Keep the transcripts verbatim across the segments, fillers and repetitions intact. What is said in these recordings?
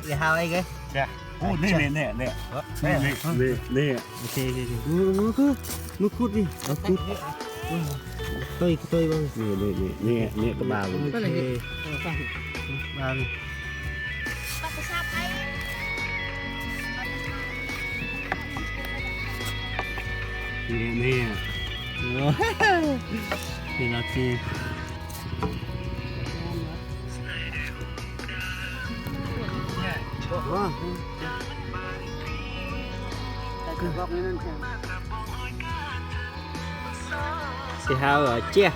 Kơ hao ai kơ? Ơ, anai, anai, anai, anai. Anai, anai, anai. Ôkê, ôkê, ôkê. Mŭk, mŭk, mŭk kŭt anai. Ơ, kŭt. Kơtơi, kơtơi ƀơ̆ng. Anai, anai, anai, anai, anai kơƀah. Ôkê. Kơƀah anai. Anai, anai. Anai lăp sĭ. Kơ hao, ơ, čeh.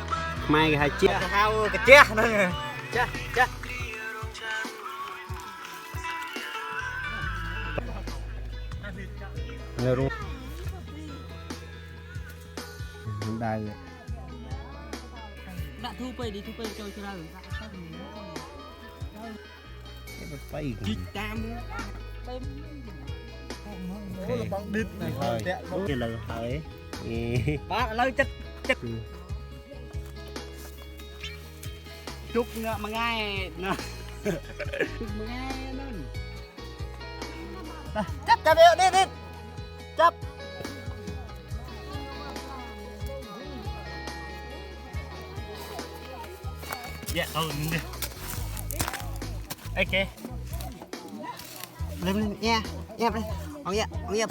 Kơmai kơ hao čeh. Kơ hao kơ čeh anŭn. Čeh, čeh. Anai rŭng. Đai. Đă thu pơi đi, thu pơi čô črâo. Pơi. Čit tam. Ôkê. Ôkê, lơ hơi. Ê. Pă lơ čet, čet. Čŭk ngă mơngai. Anai. Čŭk mơngai anŭn. Anai, čăp, čăp, yơh, đĭ, đĭ. Čăp. Yơh, kâo anŭn dih. Ôkê. Lem, lem, yơh, yơh, ƀơi. Ŏng yơh, ŏng yơh.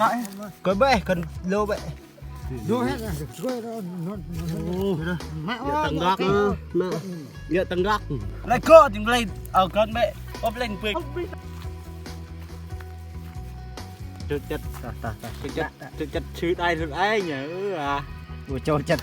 Kơ ƀơi, kơ lô ƀơi. Dô hĕ, dô hĕ, dô, dô, dô. Ơ. Mă, yơh, ơ, tơngăk, ơ, mă. Yơh, tơngăk. Lĕ kơ, jing blei, ơ, kơ ƀơi. Ơ, blei ƀơi. Čô čet, ta, ta, ta. Čô čet, čô čet, čư̆ đai, čư̆ đai ñu, ơ, a. Ơ, čô čet.